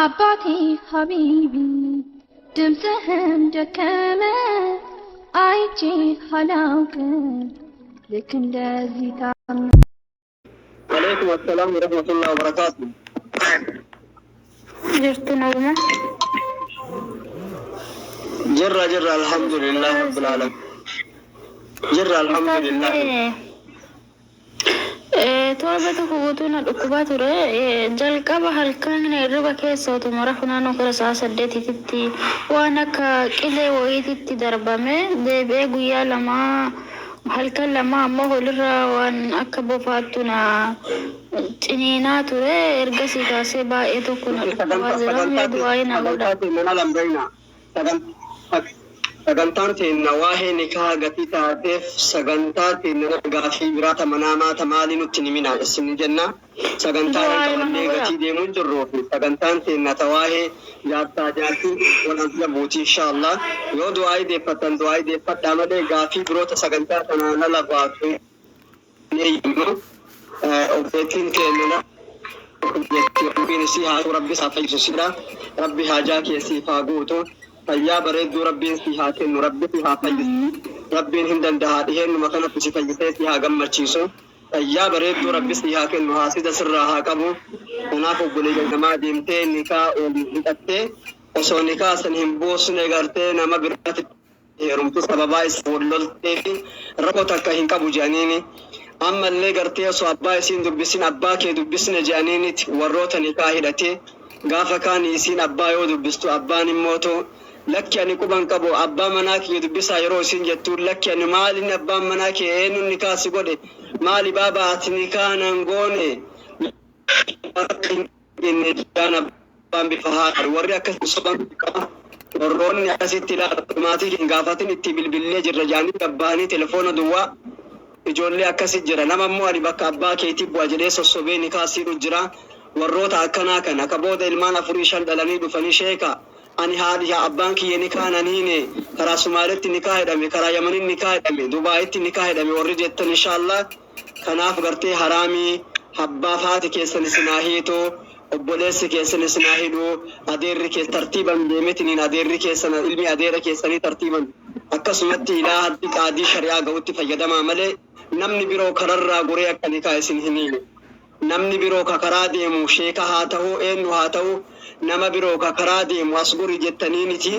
አባቴ ሀቢቢ ድምፅህም ደከመ አይቼ አላውቅም ልክ እንደዚህ ታመ። Alaikum assalam wa rahmatullahi wa barakatuh. Jirtu, naguma? Jirra, jirra, alhamdulillah rabbil alamin. Jirra, alhamdulillah. Torba tokko guutuu na dhukkubaa ture. Jalqaba halkan hirriba keessa otuma rafu naannoo gara sa'a 8tti waan akka qilee wayiititti darbame. Deebi'ee guyyaa 2, halkan 2 ammoo holirra waan akka bofaattu na ciniinaa ture. Ergasii kaasee baay'ee tokko na dhukkubaa jira. Mee du'aayii na godha. Sagantaa teenya lambayna. Sagantaan teenya waa'ee nikaa gatii taateef, sagantaa teenya gaafii biraata manaamaa maalii nutti ni mina isin jenna. Sagantaa Du'aayii na qabannee godha. gatii deemuu jirruu fi sagantaan teenya ta waa'ee jaartaa jaartii wal asla buuti, inshaallah. Yoo du'aayii deeffatan du'aayii deeffadhaa malee gaafii biroota sagantaa kanaan ala baatu hin eeyyamnu. Obboleettiin keenya Rabbiin isii haa rabbi isaa fayyisu sidha. Rabbi haajaa kee siif haa guutu. Fayyaa bareedduu Rabbiin si haa kennu. Rabbi si haa fayyisu. Rabbiin hin danda'a, dhiheennuma kanatti si fayyisee si haa gammachiisu. Fayyaa bareedduu Rabbi si haa kennu. Haasida sirraa haa qabu. Kanaaf obboleeyyan namaa deemtee nikaa waliin hidhattee osoo nikaa san hin buusne gartee nama biraatti heerumtu sababaa isa wal loltee fi rakkoo takka hin qabu jedhaniini. Ammallee gartee osoo abbaa isiin dubbisin abbaa kee dubbisne jedhaniiniti warroota nikaa hidhatee gaafa kaan isiin abbaa yoo dubbistu abbaan immootu lakki, ani quban qabu, abbaa manaa kiyya dubbisaa yeroo isiin jettu, lakki, ani maalin, abbaan manaa kee eenyuun nikaa si godhe, maali baaba, ati nikaa nan goone jaan. Abbaan bifa haadha warri akkas soban qaba. Warroonni akkasitti ilaalu maatii hin gaafatin itti bilbillee jirra jaanii gabbaanii telefoona duwwaa ijoollee akkasi jira. Nama immoo ani bakka abbaa keetii bu'a jedhee sossobee nikaa siidhu jira. Warroota akkanaa kana ka booda ilmaan afurii shan dhalanii dhufanii, sheeka, ani haadhi abbaan kiyya nikaa nan hiine, karaa Sumaaletti nikaa hidhame, karaa Yamaniin nikaa hidhame, Dubaayitti nikaa hidhame warri jettan, inshaallah kanaaf gartee haraamii. Abbaaf haati keessan isinaa hiitu, obboleessi keessan isinaa hidhu, adeerri kee tartiiban deemetiniin adeerri keessan, ilmi adeera keessanii tartiiban akkasumatti ilaa haddi qaadii shari'aa ga'utti fayyadamaa malee namni biroo kararraa goree akka nikaa isin hin hiine. Namni biroo ka karaa deemu, sheeka haa ta'u, eenyu haa ta'u, nama biroo ka karaa deemu as gori jettaniiniti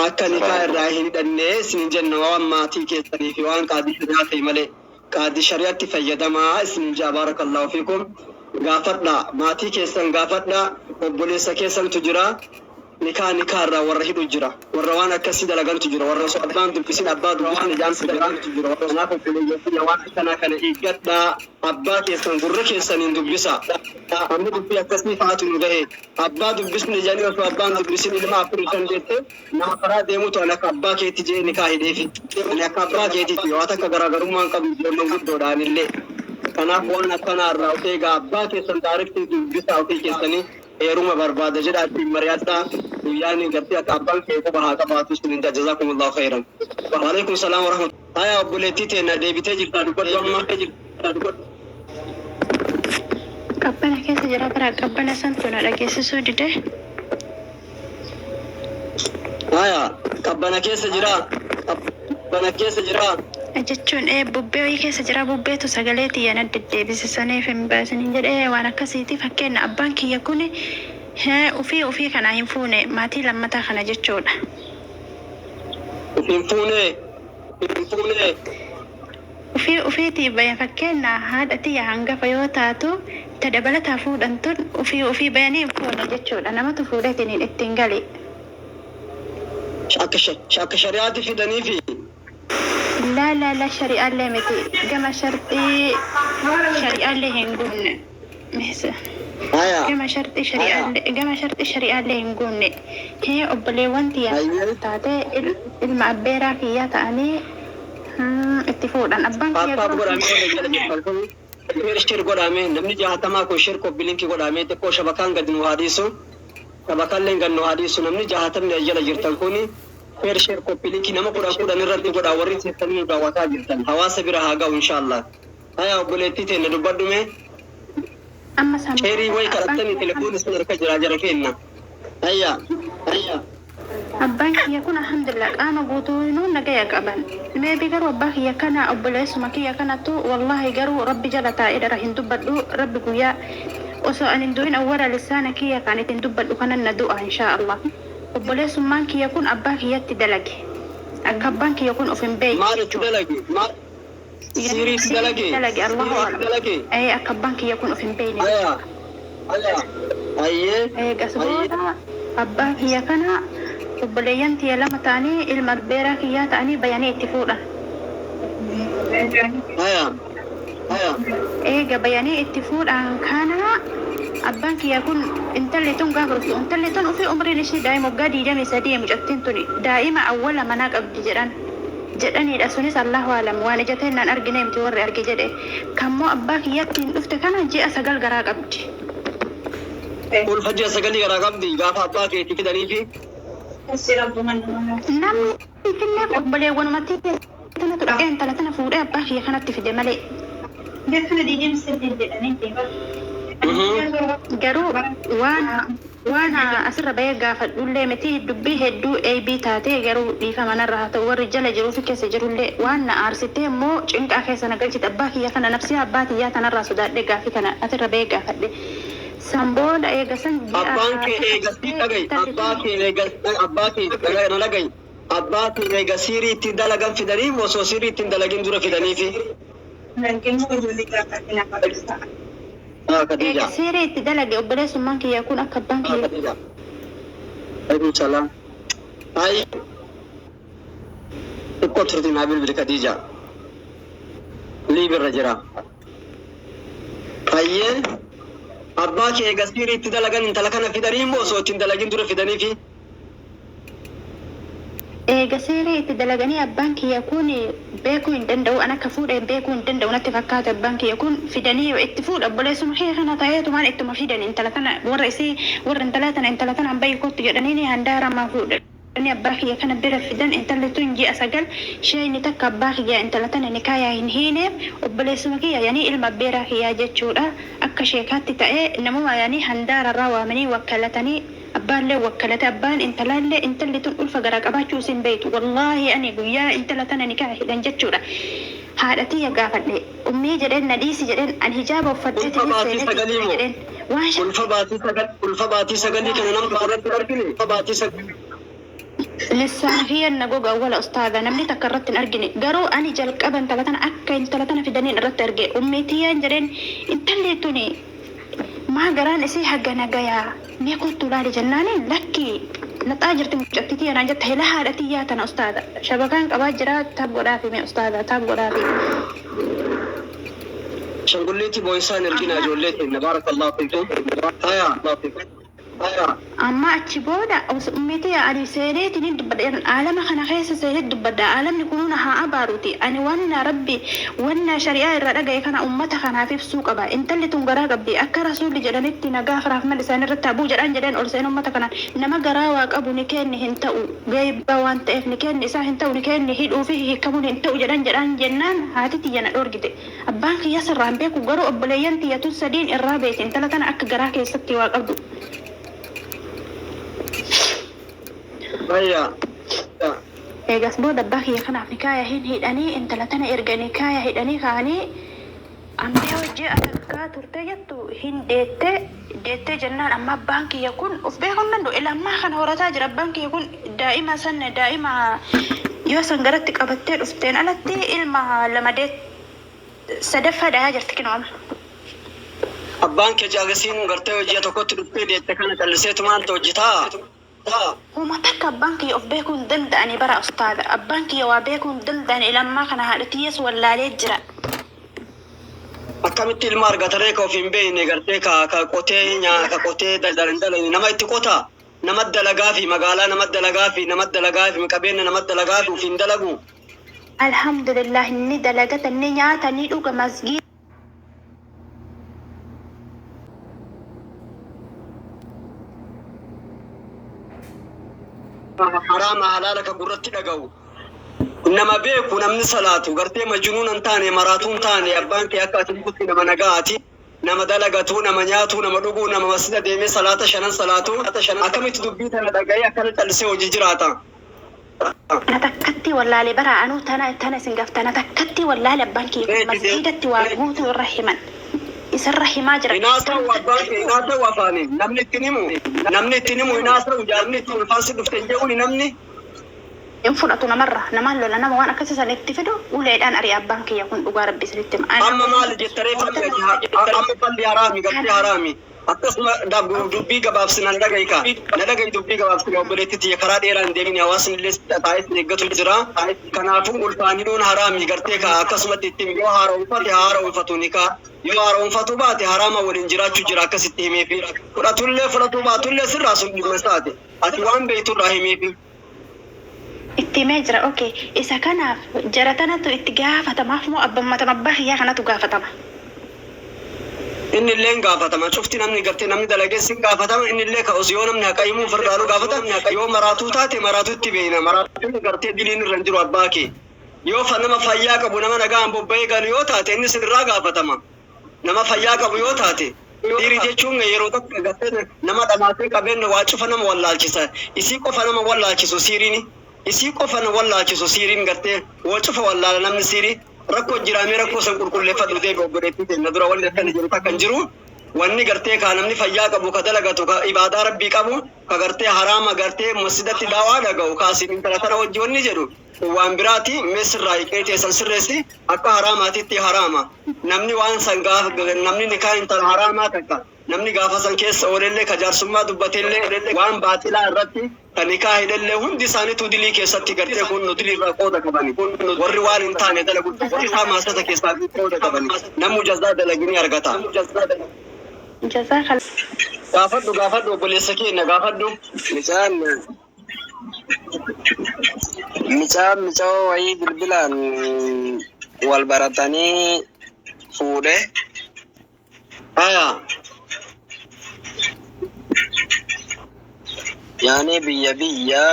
akka nikaa irraa hin hidhanne isin jenna, waan maatii keessanii fi waan qaadii shari'aa ta'e malee. Qaadii shari'aatti fayyadamaa isin jaa. Barakallahu fiikum. Gaafadhaa, maatii keessan gaafadhaa, obboleessa keessantu jira. Nikaa nikaa irraa warra hidhu jira, warra waan akkasii dalagantu jira, warra osoo abbaan dubbisin abbaa dubbisne jaantu jira. Kanaaf obboleeyyan kiyya, waan akkanaa kana eeggadhaa, abbaa keessan gurra keessaniin dubbisa. Amma dubbii akkasii fa'aatu nu gahe. Abbaa dubbisne jedhanii osoo abbaan dubbisin ilma afurii shan jette nama karaa deemutu ani akka abbaa keetti jee nikaa hidheefi. Ani akka abbaa keetiiti, waan takka garaagarummaan qabu ijoolleen guddoodhaan illee. Kanaaf waan akkanaa irraa of eegaa. Abbaa keessan taariktii dubbisaa, ofii keessanii heeruma barbaada jedhaa ittiin mari'adhaa. Guyyaan gartee akka abbaan kee quba haa qabaatu isin. Jazakumullahu khairan. Waalaikum salaam warahmatullahi. Haya, obboleettii teenna, deebitee jirtaa, dubbadhu amma. Qabbana keessa jira bara qabbana santu na dhageessisuu dide. Haya, qabbana keessa jira, qabbana keessa jira. Jechuun bubbee wayii keessa jira, bubbeetu sagalee tiyya na deddeebisisaniif hin baasinin jedhee. Waan akkasiiti. Fakkeenya, abbaan kiyya kun ufii ufii kanaa hin fuune, maatii lammataa kana jechuudha. Hin fuune, hin fuune. Ufii ufiitii bayan. Fakkeenya, haadha tiyya hangafa yoo taatu, ta dabalataa fuudhan tun ufii ufii bayanii hin fuune jechuudha. Namatu fuudheetiin ittiin gali. Akka shari'aatti fidaniifi? Laa, laa, laa, shari'aallee miti. Gama sharxii shari'aallee hin guunne. Meesa. Haya. Gama sharxii shari'aallee hin guunne. Hee, obboleewwan tiyya taate ilma abbeeraa kiyyaa ta'anii itti fuudhan. Abbaan kiyya Paappaap garuu godhamee warra jala jirtan kun share share godhamee, namni 60 kun share copy link godhamee, xiqqoo shabakaan gad nu haa dhiisu, shabakaalleen gad nu haa dhiisu. Namni 60 jala jirtan kun share share copy link nama 10 10 irratti godhaa. Warri teessanii nu daawwataa jirtan hawaasa bira haa ga'u, inshaallah. Haya, obboleettii teenya, dubbadhume. Amma Sheerii sammuu wayi abbaan kadhattanii kiyya telefoon isin harka jira, jara kenna. Hayya. Hayya. Abbaan kiyya kun alhamdulillah qaama guutuunuu nagaya qaban. Meebi garuu abbaa kiyya kana obboleessuma kiyya kanattu, wallahi garuu Rabbi jala taa'ee dhara hin dubbadhu. Rabbi guyyaa osoo ani hin du'in awwala lisaana kiyya kan ittiin dubbadhu kanan na du'a, inshaa Allah. Obboleessummaan kiyya kun abbaa kiyyatti dalage. Akka abbaan kiyya kun of hin beekne Maal itti jechuudha. dalage? Maal siirii itti dalage? Dalage, Allahu Siirii itti a'lam. dalage? Ee, akka abbaan kiyya kun of hin beekne Haya. jechuudha. Haya. Hayyee. Eegas Hayyee. booda abbaa kiyya kana obboleeyyan tiyya lama ta'anii ilma abbeeraa kiyyaa ta'anii bayanii itti fuudhan. Haya. Haya. Eega bayanii itti fuudhan kana abbaan kiyya kun intalli tun gaafa dhuftu, intalli tun ofii umriin ishii daa'ima waggaa 23, mucattiin tuni daa'ima awwala manaa qabdi jedhan jedhanidha. Sunis Allahu alam, waan ija teennaan argine miti, warri arge jedhe. Kammoo abbaa kiyyatti hin dhufte kana ji'a 9 garaa qabdi. Ulfa ji'a 9 garaa qabdi gaafa abbaa keetii fidaniifi. Namni finneef obboleewwanumatti tanatu dhaqee intala tana fuudhee abbaa kiyya kanatti fide malee. Garuu waan asirra bahee gaafadhullee miti, dubbii hedduu eebii taatee garuu dhiifama narra haa ta'u, warri jala jiruu fi keessa jirullee waan na aarsitee immoo cinqaa keessa na galchite. Abbaa kiyya kana nafsi abbaa kiyyaa tanarraa sodaadhe gaafii kana asirra bahee gaafadhe. San booda eega san ji'a Abbaan kee takka eega sii turtee dhagayi. intalli Abbaa tun kee eega, abbaa kee na dhagayi. Abbaa kee eega siirii ittiin dalagan fidanii osoo siirii ittiin dalagin dura fidaniifi? Haa Eega Khadija. seeree itti dalage obboleessummaan kiyya kun akka abbaan Haa kiyya Khadija. Alaikum salaam. Hayi. Xiqqoo turti naa bilbili Khadija. Liibirra jira. Hayyee. Abbaa kee eega siirii itti dalagan intala kana fidanii immoo osoo ittiin dalagin dura fidaniifi? Eega seeree itti dalaganii abbaan kiyya kun beekuu hin danda'u, an akka fuudheen beekuu hin danda'u natti fakkaata. Abbaan kiyya kun fidanii itti fuudha obboleessuma kiyya kana ta'eetumaan ittuma fidan intala tana, warra isii, warra intala tana, intala tana hanbayi kottu jedhanii handaaramaa fuudhanii abbaa kiyya kana bira fidan. Intalli tun ji'a 9 sheeyni takka abbaa kiyya intala tana nikaayaa hin hiineef. Obboleessuma kiyya, yani ilma abbeeraa kiyyaa jechuudha, akka sheekaatti ta'ee namuma yani handaararraa waamanii wakkalatanii, abbaallee wakkalate, abbaan intalaallee intalli tun ulfa garaa qabaachuu isin beektu. Wallaahi ani guyyaa intala tana nikaa hidhan jechuudha haadha tiyya gaafadhe. Ummii jedheen, na dhiisi jedheen, an hijaaba Ulfa uffadheetiin baatii seeneeti 9 jira moo? jedheen waan Ulfa baatii 9, ulfa baatii 9 kana nama tokko irratti hin argine? Ulfa baatii 9. Lissaan kiyyan na goga awwala ustaaza, namni takka irratti hin argine. Garuu ani jalqaba intala tana akka intala tana fidaniin irratti arge. Ummii tiyyaan jedheen, intalli tuni maa garaan isii haga nagayaa, mee kottu laali jennaaniin, lakki naxaa jirti mucattii tiyya naan jette. Hela haadha tiyyaa tana ustaaza shabakaan qabaa jira, tap godhaafi, mee ustaaza tap godhaafi. Shangulliitii boo'isaan ergina Amma ijoollee keenya, baarakallahu fiikum. Haya. Haya. Amma achi booda ummiti ani seeneetiin dubbadha, aalama kana keessa seenee dubbadha, aalamni kunuuna haa abaaruti. Ani wanna Rabbi wanna shari'aa irraa dhagaye kana ummata kanaaf ibsuu qaba. Intalli tun garaa qabdi, akka Rasuulli jedhanitti nagaa firaaf mal isaan irratti habuu jedhan jedheen ol seen ummata kanaan. Nama garaa waa qabu ni kenni hin ta'u, geeybaa waan ta'eef ni kenni isaa hin ta'u, ni kenni hidhuu fi hiikamuun hin ta'u jedhan jedhan jennaan haati tiyya na dhoorgite. Abbaan kiyya sirraa hin beeku, garuu obboleeyyan tiyya tun sadiin irraa beeki intala tana akka garaa keessatti waa qabdu. Haya. Eegas booda abbaa kiyya kanaaf nikaaya hin hidhanii. Intala tana erga nikaaya hidhanii ka'anii ammee hojii takkaa turte jettu hin deette. Deettee jennaan amma abbaan kiyya kun of beekuu hin danda'u. Ila ammaa kana horataa jira abbaan kiyya kun. Daa'ima san, daa'ima yoo san garatti qabattee dhufteen alatti ilma lama deet, sadaffaa dhayaa jirti kinoo amma. Abbaan kee jaagasiin gartee hojii tokkotti dhuftee deette kana calliseetumaan hojjetaa? Huma takka abbaan kiyya of beekuu hin danda'ani bara ustaada. Abbaan kiyya waa beekuu hin danda'ani. Ilammaa kana haadha tiyyees wallaalee jira. Akkamitti ilma argataree ka of hin beekne, gartee ka qotee nyaa, ka qotee daldalan hin dalagne, nama itti qota, nama dalagaa fi magaalaa nama dalagaa fi nama dalagaa fi qabeenya nama dalagaa fi of hin dalagu. Alhamdulillah, ni dalagata, ni nyaata, ni dhuga, masgiida Haraama halaala ka gurratti dhaga'u. Nama beeku, namni salaatu gartee majnuun hin taane, maraatuu hin taane. Abbaan kee akka ati nutti nama nagaati. Nama dalagatuu, nama nyaatuu, nama dhuguu, nama masjida deemee salaata shanan salaatu akkamitti dubbii tana dhaga'ee akkana callisee hojii jiraata? Na takkatti wallaalee bara anuu tana tana isin gaafta na takkatti wallaale abbaan kiyya kun masjiidatti waa guutuu irra himan isarra himaa jira. Hinaasa'u abbaan kee hinaasa'u afaaniin namni ittiin himu namni ittiin himu hinaasa'u jaarni itti ulfaan si dhufte hin jedhuuni namni. Hin fudhatu namarra namaan lola nama waan akkasii san itti fidu uleedhaan ari'a abbaan kiyya kun dhugaa rabbi isinitti hima. Amma maali jettaree falli amma falli haraami gartee haraami. Akkasuma dubbii gabaabsina na dhagahi kaa. Na dhagahi dubbii gabaabsina obboleetti tiyya karaa dheeraa hin deemini hawaasni illee taa'ee sin eeggatu jira. Kanaafuu ulfaan hidhuun haraami gartee kaa akkasumatti itti himi yoo haaromfate haaromfatu ni kaa yoo haaromfatu baate haraama waliin jiraachuu jira akkasitti himeefi. Fudhatullee fudhatuu baatullee sirraa sun dhimma isaati. Ati waan beekturraa himeefi. Itti himee jira okay isa kanaaf jara tanatu itti gaafatamaaf moo abban matama abbaa kiyyaa kanatu gaafatama. Inni illee hin gaafatama. Cufti namni gartee namni dalagees hin gaafatama. Inni illee ka'us yoo namni haqa himuu ofirraa nu gaafata. Yoo maraatuu taate maraatutti beekna. Maraatuun gartee diliin irra hin jiru abbaa kee. Yoo nama fayyaa qabu nama nagaan bobba'ee galu yoo taate inni sirraa gaafatama. Nama fayyaa qabu yoo taate. Dhiiri jechuun yeroo tokko gartee nama dhamaatee qabeenya waa cufa nama wallaalchisa. Isii qofa nama wallaalchisu siiriin. Isii qofa nama wallaalchisu siiriin gartee waa cufa wallaala namni siirii. Rakkoo jiraamee rakkoo san qulqulleeffadhu deebi obboleettii keenya dura wanni akkana jiru takka hin jiru. Wanni gartee kaa namni fayyaa qabu ka dalagatu ka ibaadaa rabbii qabu ka gartee haraama gartee masjidatti daawaa dhaga'u ka asiin intala tana wajji wanni jedhu waan biraati mee sirraa hiqee teessan sirreessi akka haraamaatitti haraama. Namni waan san gaafa namni nikaa intala haraamaa takka namni gaafa san keessa oolellee ka jaarsummaa dubbatellee waan baaxilaa irratti ka nikaa hidhellee hundi isaaniitu dilii keessatti gartee kun nu dilii irraa qooda qabani. Warri waan hin taane dalagu isaa maasata keessaa qooda qabani. Namuu jazaa dalagini argata. Jazaa kal. Gaafadhu gaafadhu obboleessa keenya gaafadhu. Mucaan mucaan mucaa wayii bilbilaan wal baratanii fuudhe. Aya. Yaani biyya biyya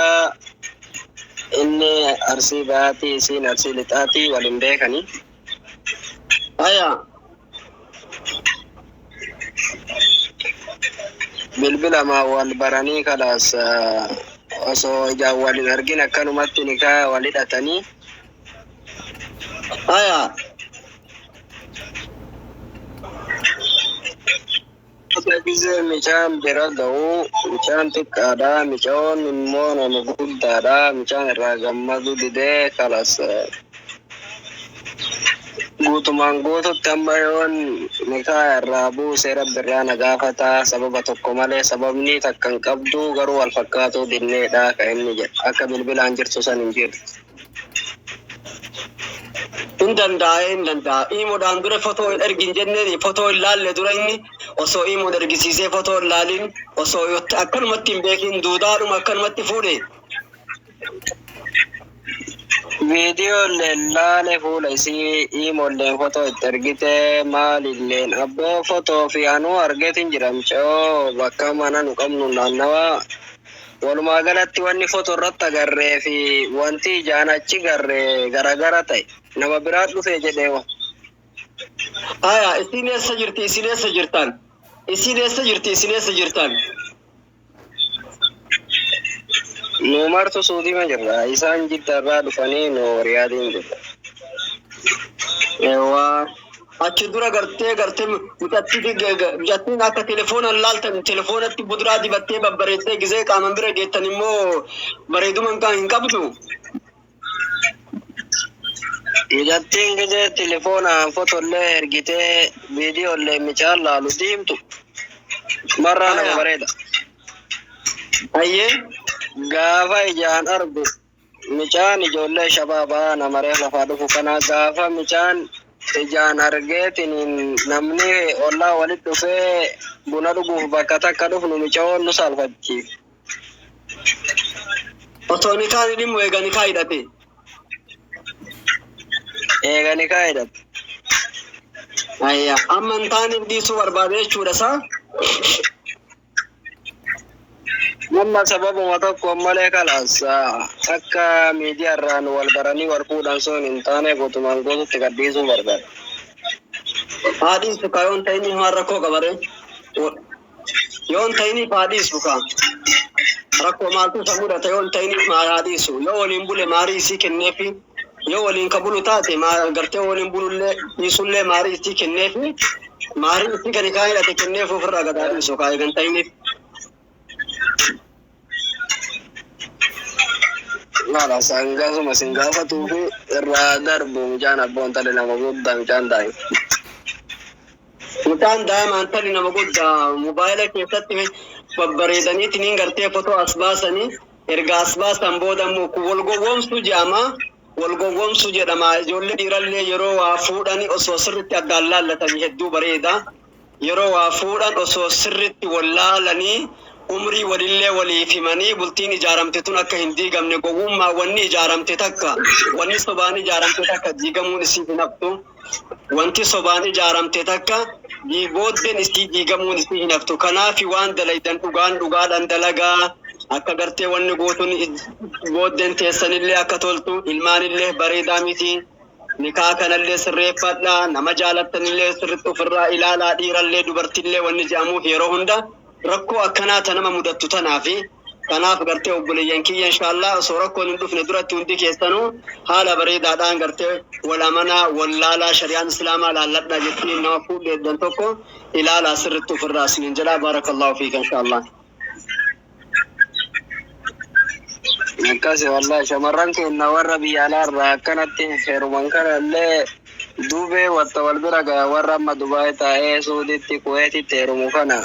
inni arsii baatii isiin arsii lixaatii wal hin beekanii. Aya. Bilbilamaa wal baranii kalaas osoo ijaan wal hin argin akkanumatti nikaa wal hidhatanii. Aya. Gisee mucaan bira ga'u mucaan xiqqaadha mucaan immoo nama guddaadha mucaan irraa gammadu didee kalas guutumaan guututti amma yoon nikaa irraa buuse rabbi irraa na gaafata sababa tokko malee sababni takka hin qabdu garuu wal fakkaatuu dinneedha kan inni jedhu akka bilbilaan jirtu san hin jirtu. Hin danda'a hin danda'a. Iimoodhaan dura fotoo hin ergin jenneen fotoo hin laalle dura inni osoo iimoon ergisiisee fotoo hin laalin osoo akkanumatti hin beekin duudaadhuma akkanumatti fuudhe. Viidiyooleen laale fuula isii iimoolleen fotoo itti ergite maalilleen abboo fotoo fi anuu argeetin jira mucoo bakka mana nu qabnu naannawa walumaa galatti wanni fotoo irratti agarree fi wanti ijaan achi garree garagara ta'e nama biraa dhufe jedhee wa. Aya isin eessa jirti isin eessa jirtan? Isin eessa jirti isin eessa jirtan? Nu martu suutima jirra isaan jidda irraa dhufanii nu riyaadiin jirra. Eewwa achi dura gartee gartee mucattiin akka telefoonaan laaltan telefoonatti buduraa dibattee babbareettee gisee qaaman bira geettan immoo bareeduma hin qabdu. Mucattiin gisee telefoonaan fotollee ergitee viidiyoollee mucaan laalu diimtu marraa nama bareeda. Ayyee. Gaafa ijaan argu mucaan ijoollee shabaabaa namaree lafaa dhufu kana gaafa mucaan ijaan argeetiin namni ollaa walitti dhufee buna dhuguuf bakka takka dhufnu mucaa'oon nu saalfachiif. Osoo nikaan hidhimu eega nikaa hidhate. Eega nikaa hidhate. Ayya amma hin taaneef dhiisuu barbaade jechuudha isaa. Amma sababuma tokko malee kalaas akka miidiyaa irraan wal baranii wal fuudhan sun hin taane guutumaan guututti gadhiisuu barbaada. Haa dhiisu kaa yoon ta'iniif maal rakkoo qabare? Yoon ta'iniif haa dhiisu kaa. Rakkoo maaltu isa mudata yoon ta'iniif maal haa dhiisu? Yoo waliin bule maarii isii kenneefi yoo waliin ka bulu taate gartee waliin bulullee dhiisullee maarii isii kenneefi maarii isii kan kaan hidhate kenneef ofirraa gad haa dhiisu kaa eegan ta'iniif. Mala sangasuma sin gaafatuu fi irraa darbu mucaan abboon tale nama guddaa mucaan daa'ima. Mucaan daa'imaan tali nama guddaa mobaayila keessatti babbareedaniitiin gartee fotoo as baasanii erga as baasan booda immoo kun wal gowwoomsuu jedhama. Wal gowwoomsuu jedhama. Ijoollee dhiirallee yeroo waa fuudhanii osoo sirriitti addaan laallatanii hedduu bareeda. Yeroo waa fuudhan osoo sirriitti wal laalanii umrii walillee waliif himanii bultiin ijaaramte tun akka hin diigamne gowwummaa wanni ijaaramte takka wanni sobaan ijaaramte takka diigamuun isii hin haftu. Wanti sobaan ijaaramte takka booddeen isii diigamuun isii hin haftu. Kanaaf waan dalaydan dhugaan dhugaadhaan dalagaa akka gartee wanni gootuun booddeen teessanillee akka toltu ilmaanillee bareedaa miti. Nikaa kanallee sirreeffadhaa nama jaalattanillee sirriitti ofirraa ilaalaa dhiirallee dubartillee wanni jedhamuuf yeroo hunda rakkoo akkanaa ta nama mudattu tanaafi kanaaf gartee obboleeyyan kiyya inshaallah osoo rakkoon hin dhufne duratti hundi keessanuu haala bareedaadhaan gartee wal amanaa wal laalaa shari'aan islaamaa laalladhaa jettanii nama fuudheeddan tokko ilaalaa sirriitti ofirraa isiniin jedhaa baarakallahu fiika inshaallah. Akkasi wallahi shamarran keenya warra biyya alaarraa akkanatti heeruman kana illee duubee watta wal bira gaya warra amma Dubaay taa'ee Suuditti Kuweetitti heerumu kana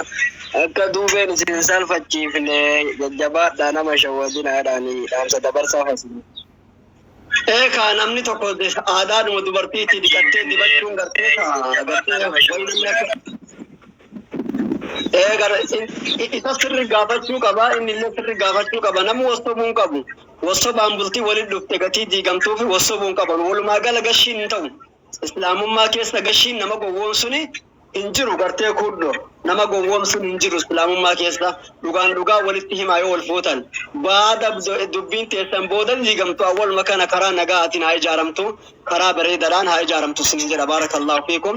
akka duubeen isin salfachiifne jajjabaadhaa nama shawwadinaadhaan dhaamsa dabarsaaf asii. Ee kaa namni tokko aadaadhuma dubartiitti dhiqattee dibachuun gartee kaa gartee wayi namni akka ee gara isa sirri gaafachuu qaba inni illee sirri gaafachuu qaba namni wassobuu hin qabu wassobaan bultii walitti dhufte gatii diigamtuu fi wassobuu hin qaban walumaa gala gashiin hin ta'u islaamummaa keessa gashiin nama gowwoomsuni hin jiru gartee kuddo nama gowwoomsuun hin jiru islaamummaa keessa dhugaan dhugaa walitti himaa yoo wal fuutan baada dubbiin teessan booda diigamtu awwaluma kana karaa nagaatiin haa ijaaramtu karaa bareedaadhaan haa ijaaramtu sin jedha baarakallahu fiikum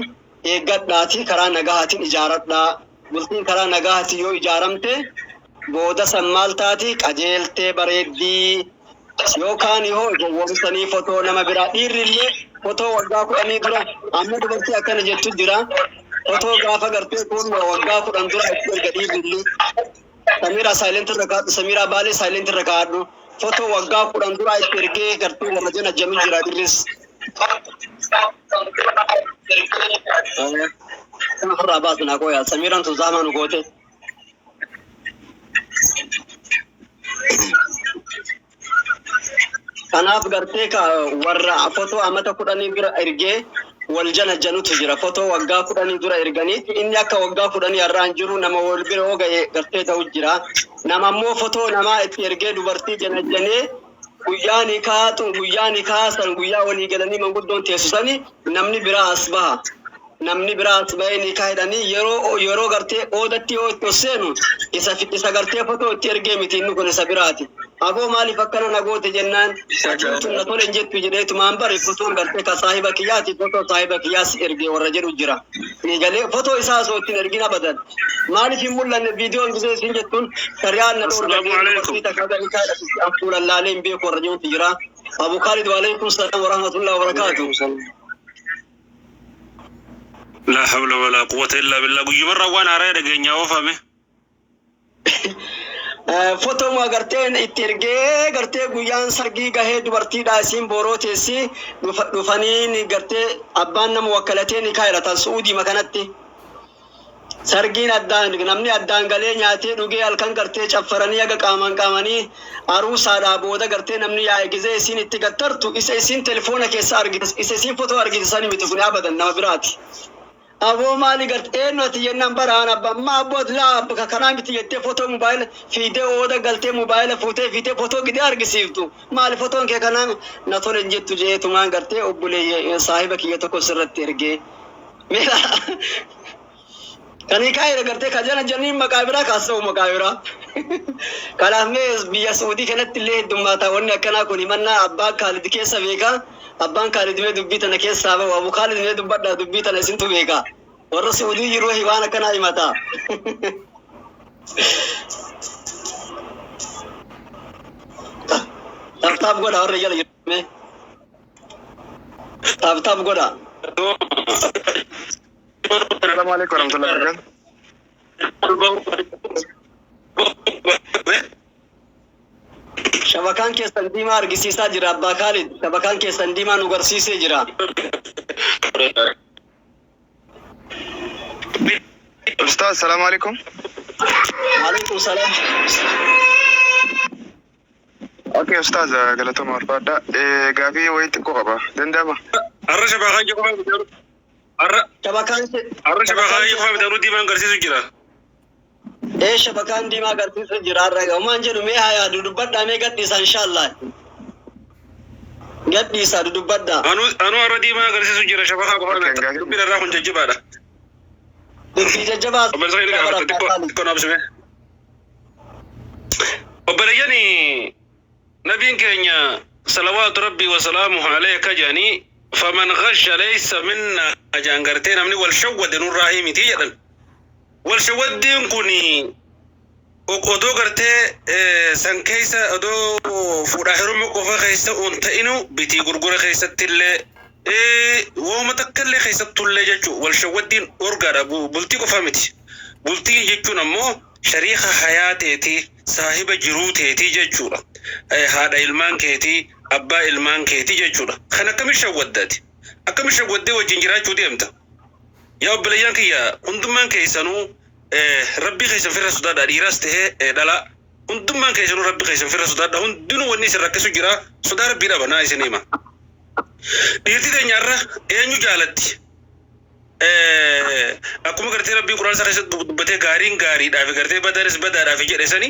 eeggadhaati karaa nagaatiin ijaaradhaa bultiin karaa nagaatiin yoo ijaaramte booda san maal taati qajeeltee bareeddii yookaan yoo gowwoomsanii fotoo nama biraa dhiirri illee fotoo waggaa 10 dura amma dubartii akkana jettu jira fotoo gaafa gartee kun waggaa 10 dura itti erga dhiirri illee Samiraa silent irra kaa'adhu Samiraa Baalee silent irra kaa'adhu fotoo waggaa 10 dura itti ergee gartee warra jana jamin jira dhiirris kana ofirraa baasnaa qooyaa Samiraan tun zaamaa nu goote. Kanaaf gartee ka warra fotoo amata 10 dura ergee wal jana janutu jira. Fotoo waggaa 10 dura erganii inni akka waggaa 10 har'aan jiru nama wal bira yoo ga'e gartee ta'u jira. Nama immoo fotoo namaa itti ergee dubartii jana janee guyyaa nikaatu guyyaa nikaa san guyyaa walii galanii manguddoon teessu sani namni biraa as baha. Namni biraa as bahee nikaa hidhanii yeroo gartee oodatti yoo itti seenu isa gartee fotoo itti ergee miti inni kun isa biraati. Aboo maaliif akkana na goote jennaan tun na tole hin jettu jedheetumaan bari fotoon gartee ka saahiba kiyyaati fotoo saahiba kiyyaas ergee warra jedhu jira. Ni galee fotoo isaa osoo ittiin ergin abadan. Maaliif hin mul'anne viidiyoon gisee isin jettuun shari'aan na dhoorga Assalaamu alaikum. dubartii takka gadi kaadhatu an fuulan laalee hin beeku warra jedhutu jira. Abu Khalid wa alaikum salaam wa rahmatullahi wa barakaatuh. La hawla wala quwwata illa billah. Guyyumarraa waan haaraa dhageenyaa oofame. Fotoo agarteen itti ergee gartee guyyaan sargii gahee dubartiidha isiin booroo teessi dhufanii gartee abbaan nama wakkalatee ni kaayiratan su'uudii makanatti. Sargiin addaan namni addaan galee nyaatee dhugee halkan gartee caffaranii haga qaamaan qaamanii aruusaadhaa booda gartee namni yaa'e gizee isiin itti gattartu isa isiin telefoona keessa argite isa isiin fotoo argite sani miti kun abadan nama biraati. Aboo maali gartee eenyu ati jennaan baraan abbaa amma abboo laa bakka kanaa miti jettee fotoo mobaayila fiidee ooda galtee mobaayila fuutee fiidee fotoo gidee argisiiftu maali fotoon kee kanaa na tole hin jettu jeetumaan gartee obboleeyye saahiba kiyya tokko sirratti ergee. Meera kanii kaayira gartee ka jana janiin maqaa biraa kaasa'u maqaa biraa. Kanaaf mee biyya Suudii kanatti illee heddummaata wanni akkanaa kun himannaa abbaa Kaalid keessa beeka. Abbaan Kaalid mee dubbii tana keessaa bahu. Abu Kaalid mee dubbadhaa dubbii tana isintu beeka. Warra Suudii jiru waan akkanaa himata. Tap tap godha warra jala jiru mee. Tap tap godha. Assalamu alaikum warahmatullahi wabarakatuh. Shabakaan keessan diimaa argisiisaa jira Abbaa Kaalid. Shabakaan keessan diimaa nu garsiisee jira. Ustaz, assalamu alaikum. Waalaikum salaam. Okay, Ustaz, galatoma barbaadda. Gaafii wayii xiqqoo qaba. Danda'ama? Har'a shabakaan jiru har'a Shabakaan har'a shabakaan jiru bitaruu diimaan agarsiisu jira. Ee shabakaan diimaa agarsiisu jira har'a. Homaan jedhu mee haa dudubbadhaa mee gadhiisa inshaallah. Gadhiisa dudubbadhaa. Anuu har'a diimaa agarsiisu jira shabakaa qofa Okay, gaafii. dubbiin irraa kun jajjabaadha. Dubbii jajjabaa. Obboleessa keenya gaafata xiqqoo xiqqoo naabsime. Obboleeyyan nabiin keenya salawaatu rabbii wasalaamuhu alayhi akka jedhanii faman ghasha laysa minna ajaan gartee namni wal shawwade nurraa himiti jedhan. Wal shawwaddiin kun odoo gartee san keessa odoo fuudhaa heeruma qofa keessa on ta'inu bitii gurgura keessatti illee wooma takka illee keessattu illee jechuu wal shawwaddiin orgaadha bultii qofa miti. Bultii jechuun ammoo shariika hayaa teetii saahiba jiruu teetii jechuudha. Haadha ilmaan keetii abbaa ilmaan keetii jechuudha. Kan akkami shawwaddaati? Akkami shawwaddee wajjin jiraachuu deemta? Yaa obboleeyyan kiyya hundummaan keessanuu rabbii keessan firra sodaadha dhiiras tahee dhalaa hundummaan keessanuu rabbii keessan firra sodaadha hundinuu wanni isin rakkisu jira sodaa rabbii dhaba naa isin hima. Dhiirti teenya irra eenyu jaalatti? Akkuma gartee rabbii quraan isaa keessatti dubbatee gaariin gaariidhaaf gartee badaanis badaadhaaf jedhe sani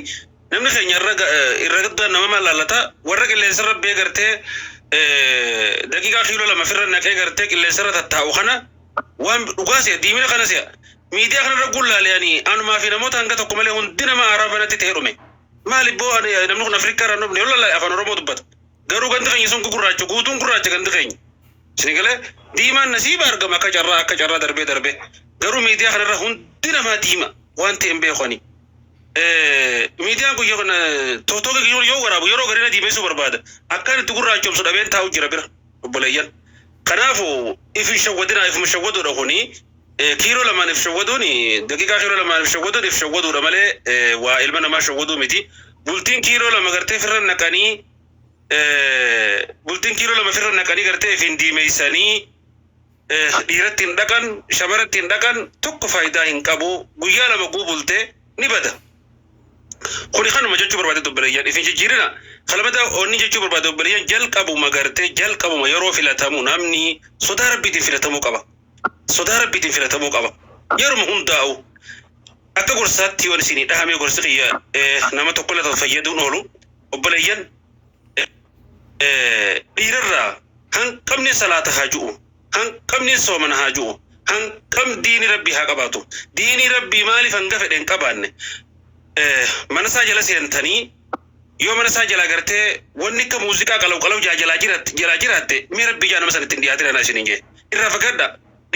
namni keenya irra irra guddaan nama maal laallata warra qilleensa irra bee gartee daqiiqaa kiiloo lama firra naqee gartee qilleensa irra tattaa'u kana waan dhugaa si'a diimina kana si'a miidiyaa kanarra gullaale ani anumaa fi namoota hanga tokko malee hundi nama aaraa banatti ta'ee dhume maali boo namni kun Afrikaa irraa dhufne yoo lallaale afaan Oromoo dubbata garuu gandi keenya sun gurraacha guutuun gurraacha gandi keenya isin galee diimaan nasiiba argama akka carraa darbee darbee garuu miidiyaa kanarra hundi namaa diima waan ta'e hin beeku ani. Miidiyaan kun tootoo yoo waraabu yeroo gariina diimessuu barbaada akkaan itti gurraachomsu dhabeen taa'u jira bira obboleeyyan. Kanaafu if hin shawwadinaa ifuma shawwaduudha kuni kiiloo lamaan if shawwaduun daqiiqaa kiiloo lamaan if shawwaduun if shawwaduudha malee waa ilma namaa shawwaduu miti. Bultiin kiiloo lama gartee firra naqanii bultiin kiiloo lama firra naqanii gartee if hin diimeessanii dhiiratti hin dhaqan shamaratti hin dhaqan tokko faayidaa hin qabu guyyaa lama guubultee ni bada. Kuni kanuma jechuu barbaade obboleeyyan if hin jijjiirina. Kalamata onni jechuu barbaade obboleeyyan jalqabuma gartee jalqabuma yeroo filatamu namni sodaa rabbiitiin filatamuu qaba. Sodaa rabbiitiin filatamuu qaba. Yeruma hundaa'u akka gorsaatti yoon isinii dhahamee gorsi kiyya nama tokko illee fayyaduun oolu obboleeyyan dhiirarraa hanqamni salaata haa ju'u hanqamni soomana haa ju'u hanqam diini rabbii haa qabaatu diinii rabbii maaliif hanga fedhe hin qabaanne mana isaa jala seentanii yoo mana isaa jala gartee wanni akka muuziqaa qalaw qalaw jalaa jiraatte mee rabbii jaa nama san ittiin dhiyaatin anaa isiniin jee irraa fagadha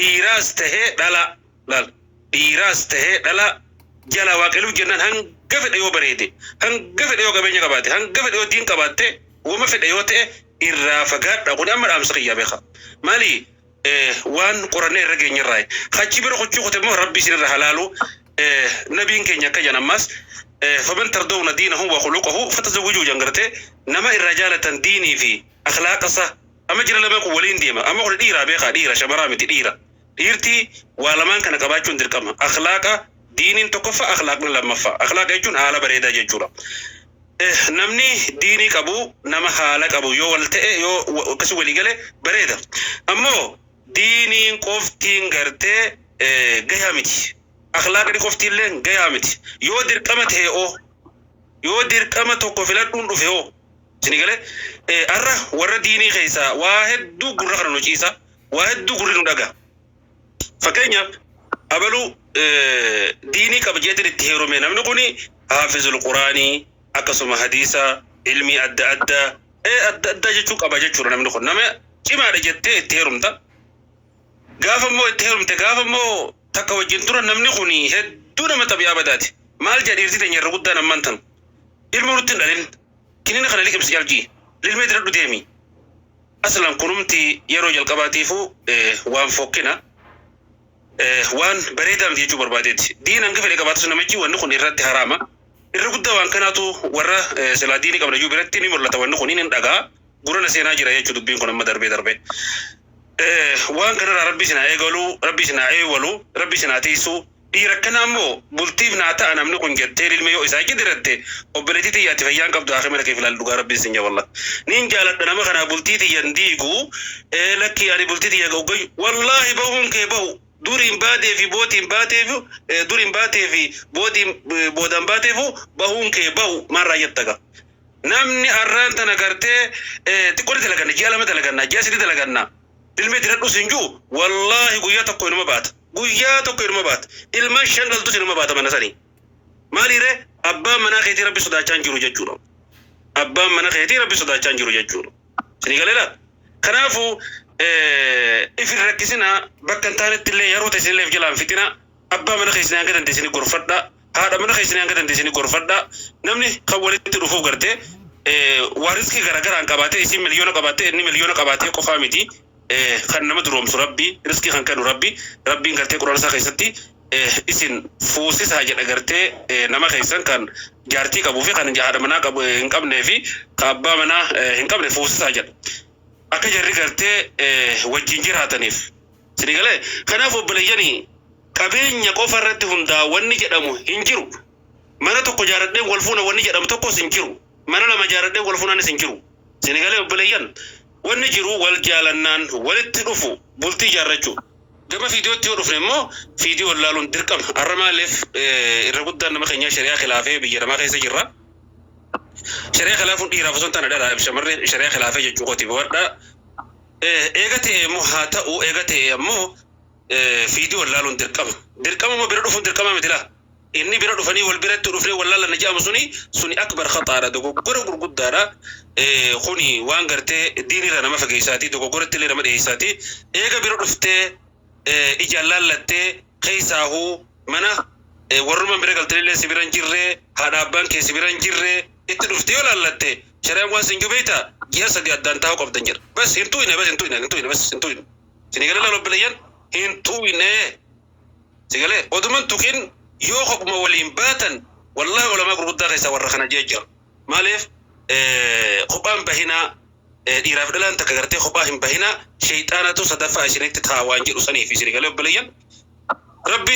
dhiiraas tahee dhala laal dhiiraas tahee dhala jala waaqeluuf jennaan hanga fedhe yoo bareede hanga fedhe yoo qabeenya qabaate hanga fedhe yoo diin qabaatte wama fedhe yoo ta'e irraa fagaadha kun amma dhaamsa kiyyaa beeka maali waan qorannee irra geenyerraa achi bira kochuu kote immoo rabbi isin irra halaalu nabiin keenya akka jedhan ammas faman tardawna diinahu wa khuluqahu fatazawwijuu jedhan gartee nama irraa jaalatan diinii fi akhlaaqasa amma jira lamaan kun waliin deema amma kun dhiiraa beekaa dhiira shamaraa miti dhiira dhiirti waa lamaan kana qabaachuun dirqama akhlaaqa diiniin tokkoffaa akhlaaqni lammaffaa akhlaaqa jechuun haala bareedaa jechuudha. Namni diinii qabu nama haala qabu yoo wal ta'e yoo akkasii walii gale bareeda. Ammoo diiniin qoftiin gartee gahaa miti. Akhlaaqni qoftiillee gahaa miti. Yoo dirqama ta'e oo yoo dirqama tokko filadhuun dhufe hoo isin galee har'a warra diinii keessaa waa hedduu gurra kana nu ciisa waa hedduu gurri nu dhaga. Fakkeenyaaf abaluu diinii qaba jeetiin itti heerume namni kuni haafizul quraanii akkasuma hadiisa ilmii adda addaa adda addaa jechuu qaba jechuudha namni kun nama Cimaadha jettee itti heerumta. Gaafa immoo itti heerumte, gaafa immoo takka wajjin turan, namni kun hedduu nama xabi'aa badaati. Maal jedha dhiirti teenya irra guddaan ammaan tan? Ilmoo nutti hin dhalin. Kinina kana liqimsi jalqii. Lilmee diradhu deemi. Aslan kunumti yeroo jalqabaatiifuu waan fokkina. Waan bareedaa miti jechuu barbaadeeti. Diin hanga fedhe qabaatus namichi wanni kun irratti haraama. Irra guddaa waan kanaatu warra silaa diinii qabna jechuu biratti ni mul'ata, wanni kun ni dhagaa. Gurra seenaa jira jechuu dubbiin kun amma darbee darbee. Waan kanarraa rabbi isin haa eegalu, rabbi isin haa eewalu, rabbi isin haa tiisu. Dhiira akkana ammoo bultiif naa ta'a namni kun jettee ilma yoo isaa diratte, obboleettii xiyyaatti fayyaan qabdu haa mana kee filaalu, dhugaa rabbi isin jawalla. Niin jaaladha nama kanaa, bultii xiyyan diigu, lakkii ani bultii xiyya goggoy, wallaahi bahuun kee bahu. Duriin baatee fi bootiin baateef, duriin baatee fi bootiin boodaan baateefu bahuun kee bahu maarraa jettaga. Namni arraan tana gartee xiqqoonni dalaganna, ji'a 2 dalaganna, ji'a 3 dalaganna. Ilmi diradhus hin jiru, wallaahi guyyaa tokko inuma baata. Guyyaa tokko inuma baata. Ilmaan shan dhaltus inuma baata mana sanii. Maaliiree? Abbaan manaa keetii rabbi sodaachaa hin jiru jechuudha. Abbaan mana keetii rabbi sodaachaa hin jiru jechuudha. Isinii galeera? Kanaafuu ifin rakkisinaa, bakka hin taanetti illee yeroo ta'e isinillee if jalaan fixina. Abbaa mana keessanii hanga dandeessanii gorfadhaa. Haadha mana keessanii hanga dandeessanii gorfadhaa. Namni kan walitti dhufuuf gartee waa riskii garaagaraan qabaatee, isin miliyoona qabaattee, inni miliyoona qabaatee qofaa miti. Kan nama duroomsu rabbi, riskii kan kennu rabbi. Rabbiin gartee quraana isaa keessatti isin fuusisaa jedha, gartee nama keessan kan jaartii qabuu fi kan haadha manaa qabu hin qabnee fi kan abbaa manaa hin qabne fuusisaa jedha. Akka jarri gartee wajjin jiraataniif. Isinii galee? Kanaaf obboleeyyanii, qabeenya qofa irratti hundaa wanni jedhamu hin jiru. Mana tokko jaaradheen wal fuuna wanni jedhamu tokkos hin jiru. Mana lama jaaradheen wal fuunaanis hin jiru. Isinii galee obboleeyyan? Wanni jiru wal jaalannaan walitti dhufu, bultii ijaarrachuu. Gama fiidiyootti yoo dhufne immoo, fiidiyoo ilaaluun dirqama. Har'a maaliif irra guddaan nama keenyaa shari'aa khilaafee biyya namaa keessa jirra. Shari'aa khilaafuun dhiiraaf osoo hin taane dhalaaf shamarri shari'aa khilaafee jechuu kooti boodha. Eega ta'e immoo haa ta'u, eega ta'e ammoo fiidiyoo ilaaluun dirqama. Dirqama immoo bira dhufuun dirqama miti laa. Inni bira dhufanii wal biratti dhufnee wal laallanna jedhamu suni akbar khataadha, dogoggora gurguddaadha. Kuni waan gartee diinirra nama fageessaati, dogoggoratti illee nama dhiyeessaati. Eega bira dhuftee ijaan laallattee, keessaahuu mana warrumaan bira galtanillee si bira hin jirre, haadha abbaan kee si bira hin jirre, itti dhuftee yoo laallatte, shari'aan waan sin beekta, ji'a 3 addaan taa'uu qabdan jedha. Bas hin tu'ine, bas hin tu'ine, hin tu'ine, bas hin tu'ine. Isinii galee laal obboleeyyan? Hin tu'ine. Si galee oduman tuqin yoo kophuma waliin baatan, wallahi ulamaa gurguddaa keessaa warra kana jee jira. Maaliif kophaan bahinaa, dhiiraaf dhalaan takka gartee kophaa hin bahinaa, sheeyxaanatu sadaffaa isinitti ta'a waan jedhu saniif. Isinii galee obboleeyyan? Rabbi